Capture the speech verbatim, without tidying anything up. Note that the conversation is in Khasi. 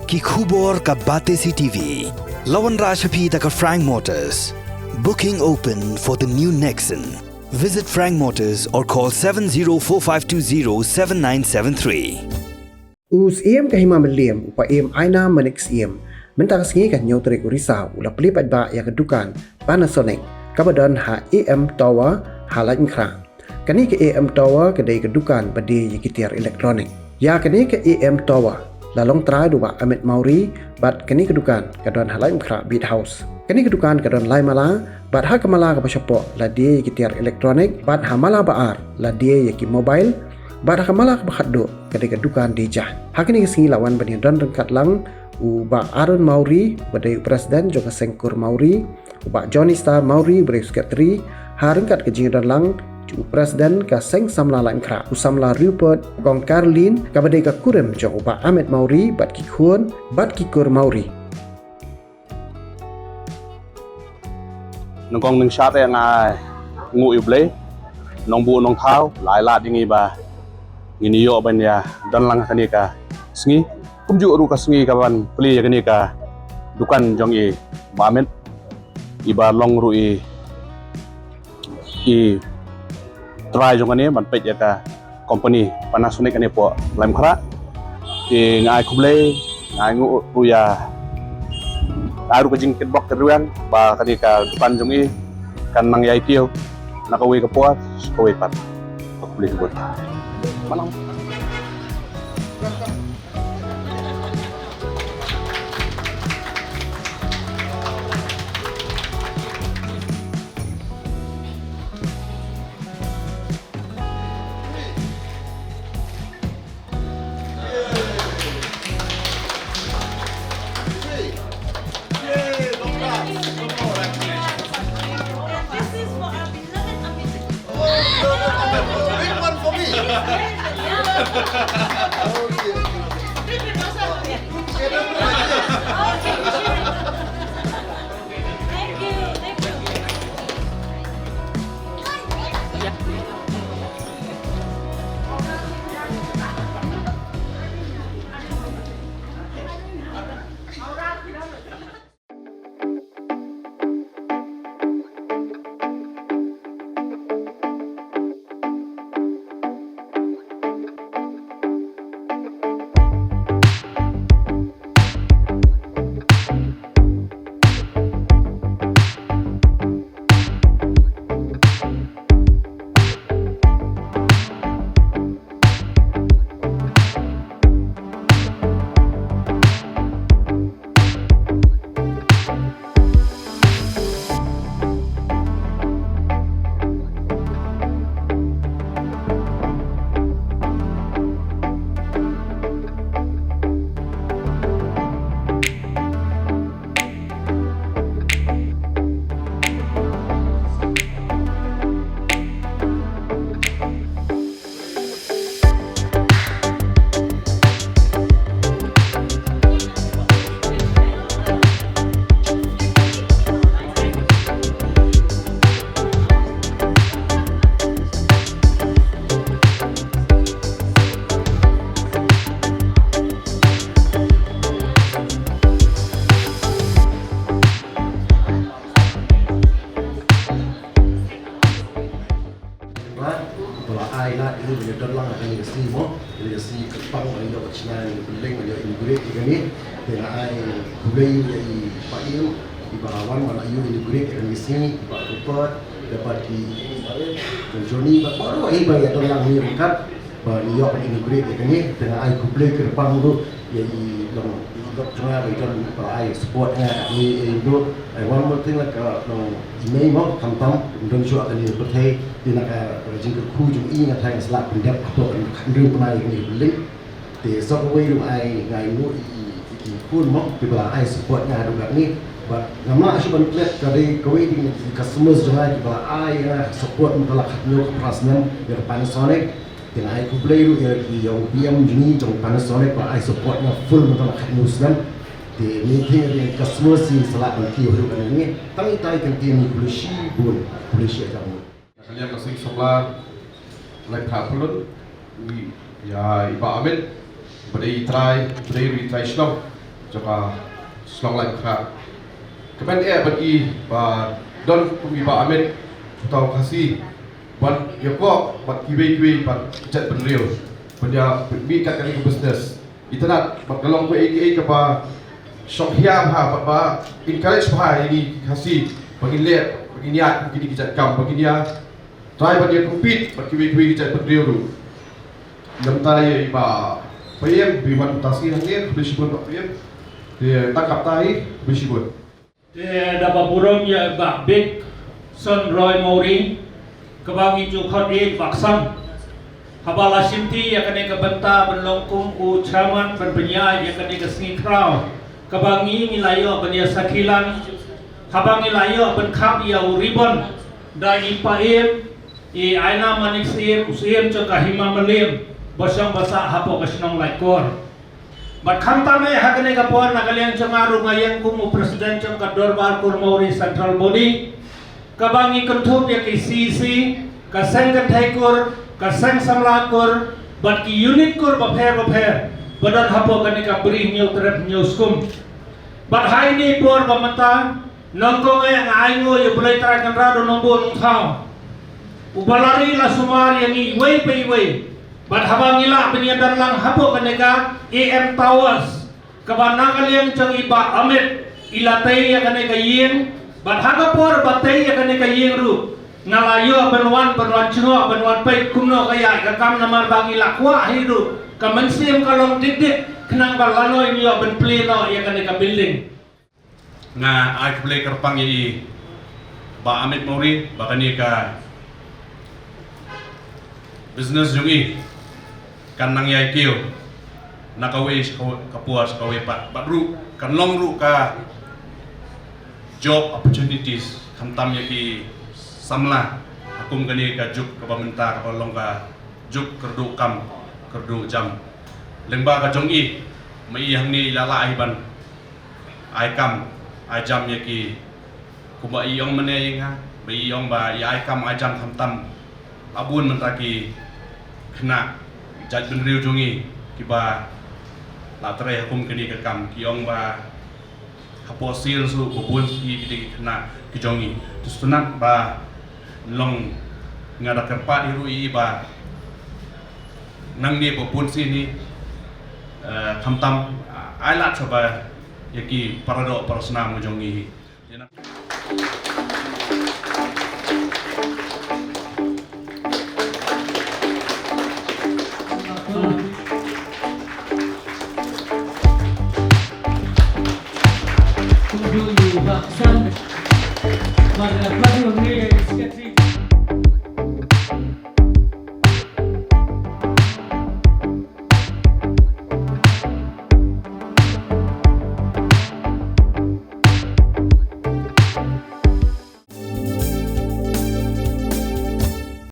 Ki khubor ka Batesi T V. La wanrah sha phi da ka Frank Motors. Booking open for the new Nexon. Visit Frank Motors or call seven zero four five two zero seven nine seven three. U Syiem ka Hima Mylliem, u Paiem Aina Manik Syiem, mynta ka sngi ka hynñiew tarik u Risaw, u la plie paidbah ïa ka dukan Panasonic kaba don ha A M Tower ha Laitumkhrah. Kane ka A M Tower ka dei ka dukan ba die ïa ki tiar electronic. Ïa kane ka A M Tower la long trai da u Bah Amit Mawrie, bad kane ka dukan ka don ha Laitumkhrah Beat House. Kane ka dukan ka don lai mala, bad ha ka mala kaba shapoh la die ïa ki tiar electronic, bad ha mala ba ar la die ïa ki mobile, bad ha ka mala kaba khatduh ka dei ka dukan die jaiñ. Ha kane ka sngi la wan ban ïadon ryngkat lang u Bah Aaron Mawrie, ba dei u president jong ka Seng Kur Mawrie, u Bah Johnny Star Mawrie, u ba dei u secretary, ha ryngkat ka jingïadon lang jong u president ka Seng Samla Laitumkhrah, u Samla Rupert, Kong Caroline, kaba dei ka kurim jong u Bah Amit Mawrie, bad ki khun bad ki kur Mawrie. Nyngkong nyngshad eh nga nguh ïa U Blei, Nongbuh Nongthaw, la ai lad ïa ngi ba ngin ïoh ban ïa don lang ha kane ka sngi. Kumjuh ruh ka sngi kaban plie ïa kane ka dukan jong i Bah Amit, iba long ruh i i trai jong kane ban peit ïa ka company Panasonic kane hapoh Laitumkhrah. Te nga ai khublei, nga ai nguh ruh ïa, nga ai ruh ka jingkitbok kitrwiang ba kane ka dukan jong i kan nang ïai tiew na kawei ka por sha kawei pat. Khublei shibun. Malang. This is for our beloved Amit. Oh, no, no, no, no. Big one for me. Yeah. Okay, okay. Thank you, thank you. Ba, ba la ai lad ïa ngi ban ïa don lang ha kane ka sngi mo, kane ka sngi kyrpang ban ïoh ka chna ïa ka building ban ïoh inaugurate ïa kane. Te nga ai khublei ïa i Paiem, iba la wan ban ïoh inaugurate ïa kane ka sngi, i Bah Rupert, da bad i Johnny, bad baroh iba ïa don lang hangne ryngkat. Ba ngi ïoh ban inaugurate ïa kane, te nga ai khublei kyrpang ruh ïa i long i doh jong nga ba i don ba la ai support ïa nga ïa i ruh. Ai one more thing, like, uh, long i mei mo khamtam don shuh ha kane ka pyrthei, te na ka jingkyrkhu jong i nga tharai nga sa lah pyndep hapoh ka hynriew bnai ïa kane ka building. Te sa kawei ruh ai nga ai nguh ïa i ki khun mo kiba la ai support nga haduh katne. Bad ngam lah shuh ban klet, ka dei kawei dei na ki customers jong nga kiba la ai ïa nga support mynta la khathynñiew khatphra snem ïa ka Panasonic. Te nga ai khublei ruh ïa ki, ïa u P M jong ngi jong Panasonic ba la ai support nga full mynta la khathynñiew snem. Te mynta ka dei ka customers sa lah ban kiew haduh katne. Tang ita i kyntien, khublei shibun, khublei shi hajar nguh. Ka liang ka seng samla Laitumkhrah Pyllun, ïa i Bah Amit, ba dei i trai, ba dei ruh i trai shnong. Jong ka shnong Laitumkhrah. Kmen eh bad i ba don kum i Bah Amit, uta u Khasi, bad ïa ko bad kiwei kiwei bad jaitbynriew ban ïa mih kat kane ka business. Itynnad bad ka long kaei kaei kaba shonghiar bha bad ba encourage bha ïa ngi ki Khasi ba ngin leh, ba ngin ïaid kum kine ki jait kam, ba ngin ïa trai ban ïa compete bad kiwei kiwei ki jaitbynriew ruh. Namar ïa i Bah Paiem, i Bah Paiem, ta sngi hangne, khublei shibun Bah Paiem. Te tang kata hi, khublei shibun. Te da ba burom ïa i Bah Bik Son Roy Mowri, kaba ngi ju khot ïa i Bah Son. Haba la shimti ïa kane ka bynta ban long kum u chairman ban pynïaid ïa kane ka sngi khraw, kaba ngi ngi la ïoh ban ïa sakhi lang, haba ngi la ïoh ban khap ïa u ribbon da i Paiem, i Aina Manik Syiem, u Syiem jong ka Hima Mylliem, ba shong ba sah hapoh ka shnong Laitkor. Bad khamtam eh ha kane ka por, na ka liang jong nga ruh nga ïeng kum u president jong ka Dorbar Kur Mowri Central Body, kaba ngi kynthup ïa ki C E C, ka seng kynthei kur, ka seng samla kur, bad ki unit kur bapher bapher ba don hapoh kane ka Bri Hynñiewtrep Hynñiewskum. Bad ha ine i por ba mynta, nyngkong eh nga ainguh ïa U Blei Trai Kynrad U Nongbuh Nongthaw, uba la ri la sumar ïa ngi iwei pa iwei. Bad haba ngi lah ban ïa don lang hapoh kane ka A M Towers, kaba na ka liang jong i Bah Amit i la tei ïa kane ka ïing. Bad ha ka por ba tei ïa kane ka ïing ruh, nga la ïoh ban wan, ban wan jngoh, ban wan peit kumno ka ïaid ka kam, namar ba ngi la kwah hi ruh ka mynsiem ka long dik dik, khnang ba lano ngin ïoh ban plie noh ïa kane ka building. Nga ai khublei kyrpang ïa i Bah Amit Mowri ba kane ka business jong i kan nang ïai kiew na kawei sha kawei, ka por sha kawei pat, bad ruh kan long ruh ka job opportunities khamtam ïa ki samla ha kum kane ka juk kaba mynta kaba long ka juk kyrduh kam kyrduh jam. Lyngba ka jong i, ma i hangne i la lah hi ban ai kam ai jam ïa ki, kumba i ong mynne ïa nga, ba i ong ba i ai kam ai jam khamtam. La bun mynta ki khynnah jaitbynriew jong i kiba la trei ha kum kane ka kam, ki ong ba hapoh sel su ba bun sien ki dei ki khynnah ki jong i. Te sngewtynnat ba long, nga da kyrpad hi ruh ïa i ba nangne ba bun sien hi, eh, khamtam, ah, ai lad shuwa ba ïa ki paradoh parasnam jong i.